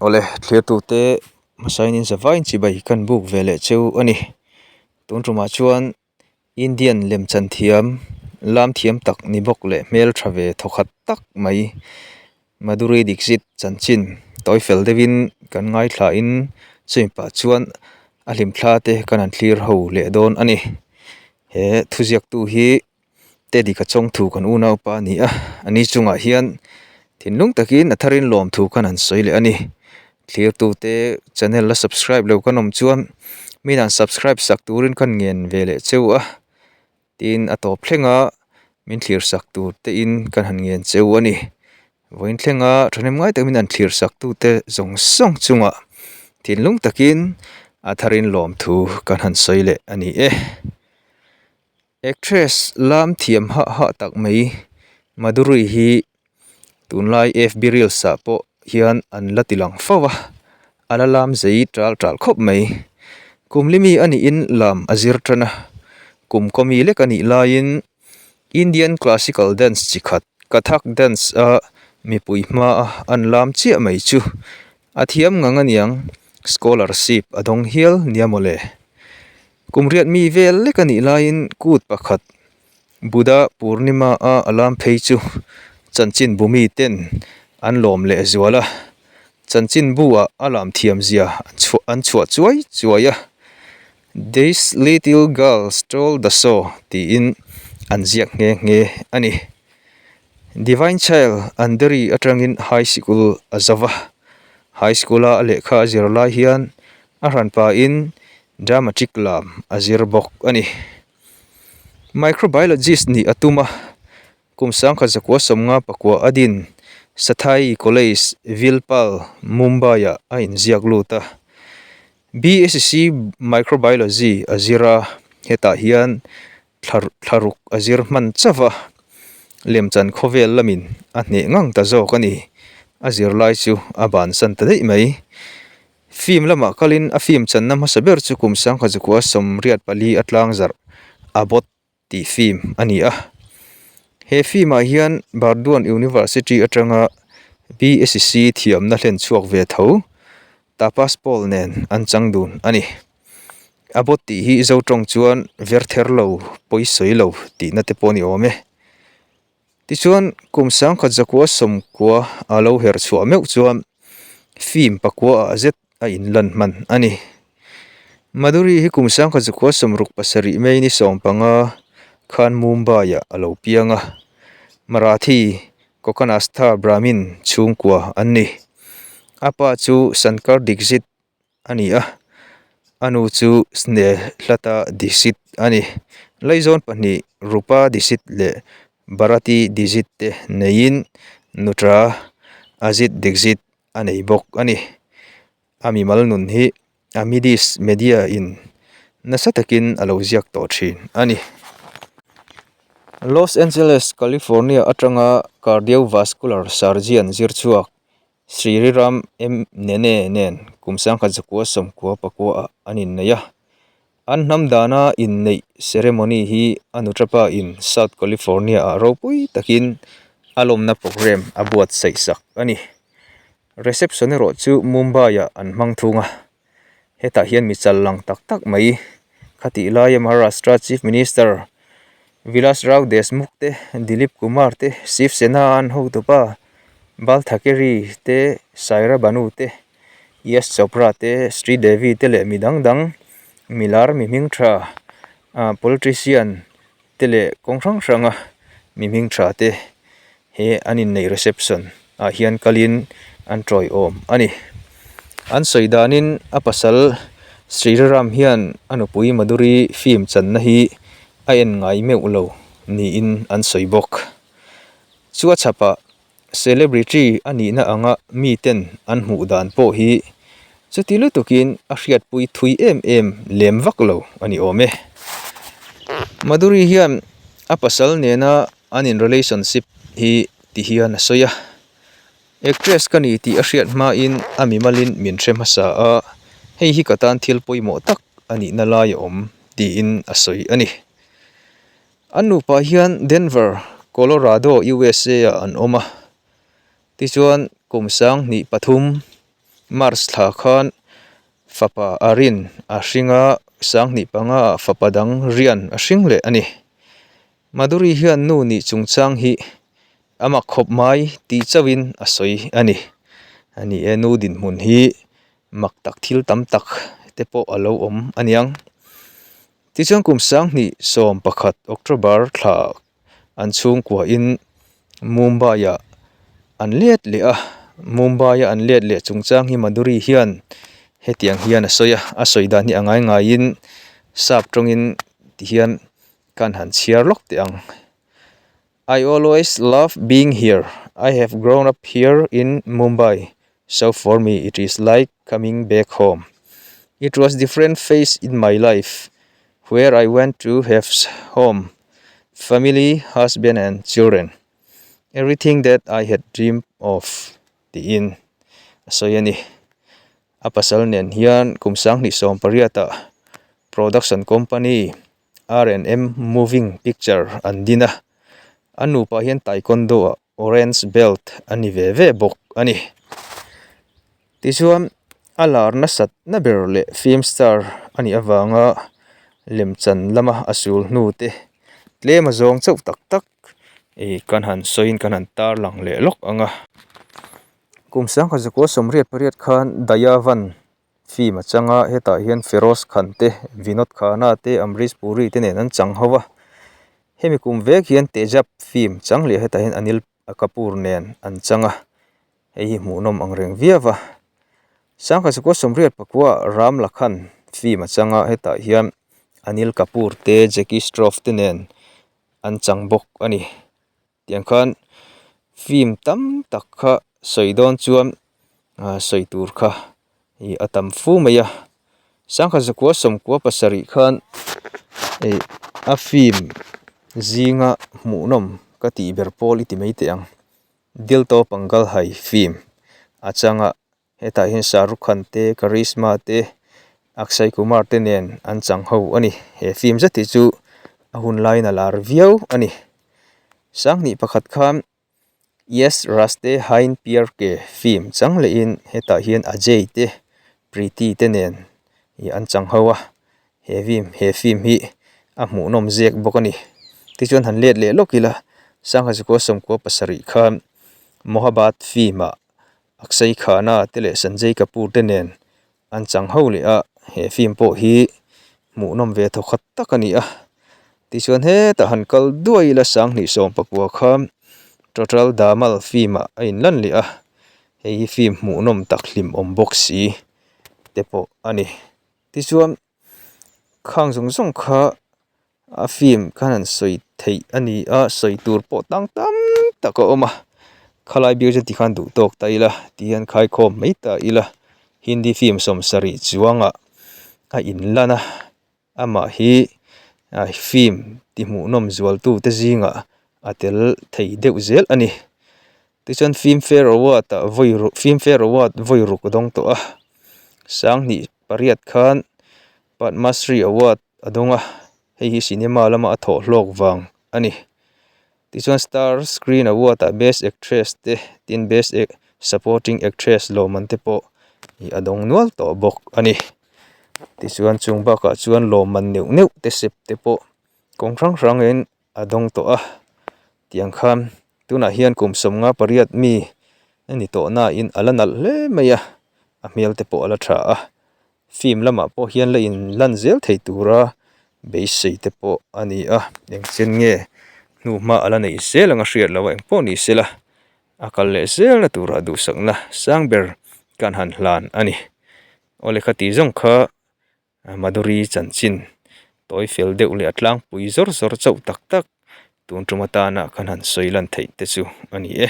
Awle thliartute hmasain in zavaiin chibai kan buk ve leh cheu a ni. Tun tumah chuan Indian lemchan thiam lam thiam tak ni bawk leh hmeltha ve thawkhat tak mai Madhuri Dixit chanchin tawi fel deuhin kan ngaithlain chumi pah chuan a hlimthla te kan han thlir ho leh dawn a ni. He thuziaktu hi. Teddy ka chawng thu kan unaupa a ni a, a ni chungah hian thinlung takin a tharin lawm thu khan an sawi leh a ni. Thlirtute channel la subscribe lo kan awm chuan min han subscribe sak turin khan ngen ve leh cheu a, tin a tawp thlenga min thlir sak tur te in kan han ngen cheu a ni. Vawiin thlenga thahnem ngai tak min han thlir sak tute zawng zawng chungah thinlung takin a tharin lawm thu kan han sawi leh a ni e. Actress lam thiam hah hah tak mai Madhuri hi tunlai fb reels ah pawh hian an la ti lang fo a, a la lam zei tal tal khawp mai. Kum limi a niin lam a zir tan a, kum kawmi lek a nih laiin Indian classical dance chi khat Kathak dance a mipui hma a an lam chiah mai chu a thiam ngang aniang scholarship a dawng hial nia mawle. Kum riat mi vel lek a nih laiin kut pakhat Buddha Purnima a a lam phei chu chanchin bu mi ten an lawm leh zual a, chanchin bu ah a lam thiam zia an chhuah chuai chuai a, This little girl stole the show tiin an ziak nghe nghe a ni. Divine Child Andheri atangin high sikul a zo va, high school a a lehkha a zir lai hian a hranpain dramatic lam a zir bawk a ni. Microbiologist nih a tum a, kum sangkhat zakua sawmnga pakua a din Sathai College, Vilpal, Mumbai-ah a inziak lut a. BSc Microbiology a zir a, hetah hian thlaruk a zir hman chauh a, lemchan khawvel lamin a hneh ngang ta zawk a ni. A zirlai chu a bansan ta daih mai. Film lamah kalin a film channa hmasa ber chu kum sangkhat zakua 84 a tlang zarh a bawt tih film a ni a. He film ah hian Burdwan University atanga BSc thiamna hlen chhuak ve tho Tapas Paul nen an chang dun a ni. A bawt tih hi Zo tawng chuan ver ther lo pawi sawi lo tihna te pawh a ni awm e. Tichuan kum sangkhat zakua sawmkua a lo her chhuah meuh chuan film pakua ah zet a inlan hman a ni. Madhuri hi kum sangkhat zakua 67 May ni 15 khan Mumbai ah a lo piang a, Marathi Kokanastha Brahmin chhungkua an ni. A pa chu Shankar Dixit a ni a, a nu chu Snehlata Dixit a ni. Laizawn pahnih Rupa Dixit leh Bharati Dixit te neiin Nutra Ajit Dixit a nei bawk a ni. A mimal nun hi Amidist Media in nasa takin a lo ziak tawh thin a ni. Los Angeles, California atanga cardiovascular surgeon zir chhuak Sriram M. Nene nen kum 1994 ah an innei a. An hnam dana inneih ceremony hi a nuṭapa in South California ah ropui takin a lawmna programme a buatsaih sak a ni. Reception erawh chu Mumbai ah an hmang thung a. Hetah hian mi chal lang tak tak mai khatih laia Maharashtra Chief Minister Vilas Rao Deshmukh te, Dilip Kumar te, Shiv Sena an hotupa Bal Thackeray te, Saira Banu te, Yash Chopra te, Sri Devi te leh mi dang dang milar mi hming tha politician te leh kawng hrang hranga mi hming tha te he an inneih reception ah hian kalin an tawiawm a ni. An sawi danin a pasal Sriram hian a nupui Madhuri film channa hi a en ngai meuh lo niin an sawi bawk. Chu a chhapah Celebrity a nihna anga miten an hmuh dan pawh hi chuti lutukin a hriatpui thui em em lem vak lo a ni awm e. Madhuri hian a pasal nena an in relationship hi ti hian a sawi a, Actress ka ni tih a hriat hmain a mimalin min hre hmasa a, hei hi ka tan thil pawimawh tak a nihna lai a awm tiin a sawi a ni. An nupa hian Denver, Colorado, USA ah an awm a. Tichuan kum 2003 March thla khan fapa Arin a hring a, 2005 ah fapa dang Rian a hring leh a ni. Madhuri hian nu nih chungchang hi a mak khawp mai tih chauhin a sawi a ni. A ni e, nu dinhmun hi mak tak thil tam tak te pawh a lo awm a niang. Tichuan kum 2011 October thla an chhungkuain Mumbai-ah an let leh a, Mumbai-a an let leh chungchang hi Madhuri hian hetiang hian a sawi a, a sawi dan hi a ngai ngaiin sap tawngin ti hian kan han chhiar lawk teh ang. I always love being here, I have grown up here in Mumbai, so for me it is like coming back home. It was different phase in my life where I went to have home, family, husband and children. Everything that I had dreamed of tiin a sawi a ni. A pasal nen hian kum 2018 ah production company R&M Moving Picture an din a, a nupa hian taekwondo ah Orange belt a ni ve ve bawk a ni. Tichuan a lar nasat na ber leh film star a nih avanga lemchan lama a sul hnu te tlem a zawng chauh tak tak ih kan han sawiin kan han tar lang leh lawk ang a. Kum 1988 khan Dayavan film a chang a, hetah hian Feroz Khan te, Vinod Khanna te, Amrish Puri te nen an chang ho a. Hemi kum vek hian Tejab film chang leh hetah hian Anil Kapoor nen an chang a, hei hi hmuhnawm ang reng viau a. 1989 Ram Lakhan film a chang a, hetah hian Anil Kapoor te, Jackie Shroff te nen an chang bawk a ni. Tiang khan film tam tak kha sawi dawn chuan ah sawi tur kha ih a tam fu mai a 1997 khan ih a film zinga hmuhnawm ka tih ber pawl i ti mai teh ang Dil To Pangal Hai film a chang a. Hetah hian Shah Rukh Khan te, Karisma te, Akshay Kumar te nen an chang ho a ni. He film zet hi chu a hun laiin a lar viau a ni. 2001 khan Yes Raste Hain Pyar Ke film chang lehin hetah hian Ajay te, Preeti te nen ih an chang ho a. He film he film hi a hmuhnawm zek bawk a ni. Tichuan han let leh lawk ila 1997 khan Mohabbat film ah Akshay Khanna te leh Sanjay Kapoor te nen an chang ho leh a, he film pawh hi hmuhnawm ve thaw khat tak a ni a. Tichuan hetah han kal duai ila 2019 kha Total Dhamaal film ah a inlan leh a, hei hi film hmuhnawm tak hlimawm bawk si te pawh a ni. Tichuan khang zawng zawng kha a film khan an sawi theih a ni a sawi tur pawh tang tam tak a awm a khalai biak chu tikhan duh tawk ta ila tihian khaikhawm mai ta ila hindi film 70 chuangah a inlan a amah hi a film ti hmuhnawm zual tu te zingah a tel thei deuh zel a ni tichuan filmfare award ah vawi ruk filmfare award vawi ruk a dawng tawh a 2008 khan Padma Shri award a dawng a, hei hi cinema lama a thawh hlawk vang a ni. Tichuan Star Screen Award ah Best Actress te tin Best Supporting Actress lawmman te pawh ih a dawng nual tawh bawk a ni. Tichuan chung bakah chuan lawmman neuh neuh te sep te pawh kawng hrang hrangin a dawng tawh a. Tiang khan tunah hian kum 58 mi a ni tawh nain a la nalh hle mai a, a hmel te pawh a la tha a. Film lamah pawh hian la in lan zel thei tura beisei te pawh a ni a, engchen nge hnuhma a la neih zel ang a hriat loh a engpawh ni sela a kal leh zelna turah duhsakna sang ber kan han hlan a ni. Aw lehkha tih zawng kha Madhuri chanchin tawi fel deuh leh a tlangpui zawr zawr chauh tak tak tun tum atana kan han sawi lan theih te chu a ni e.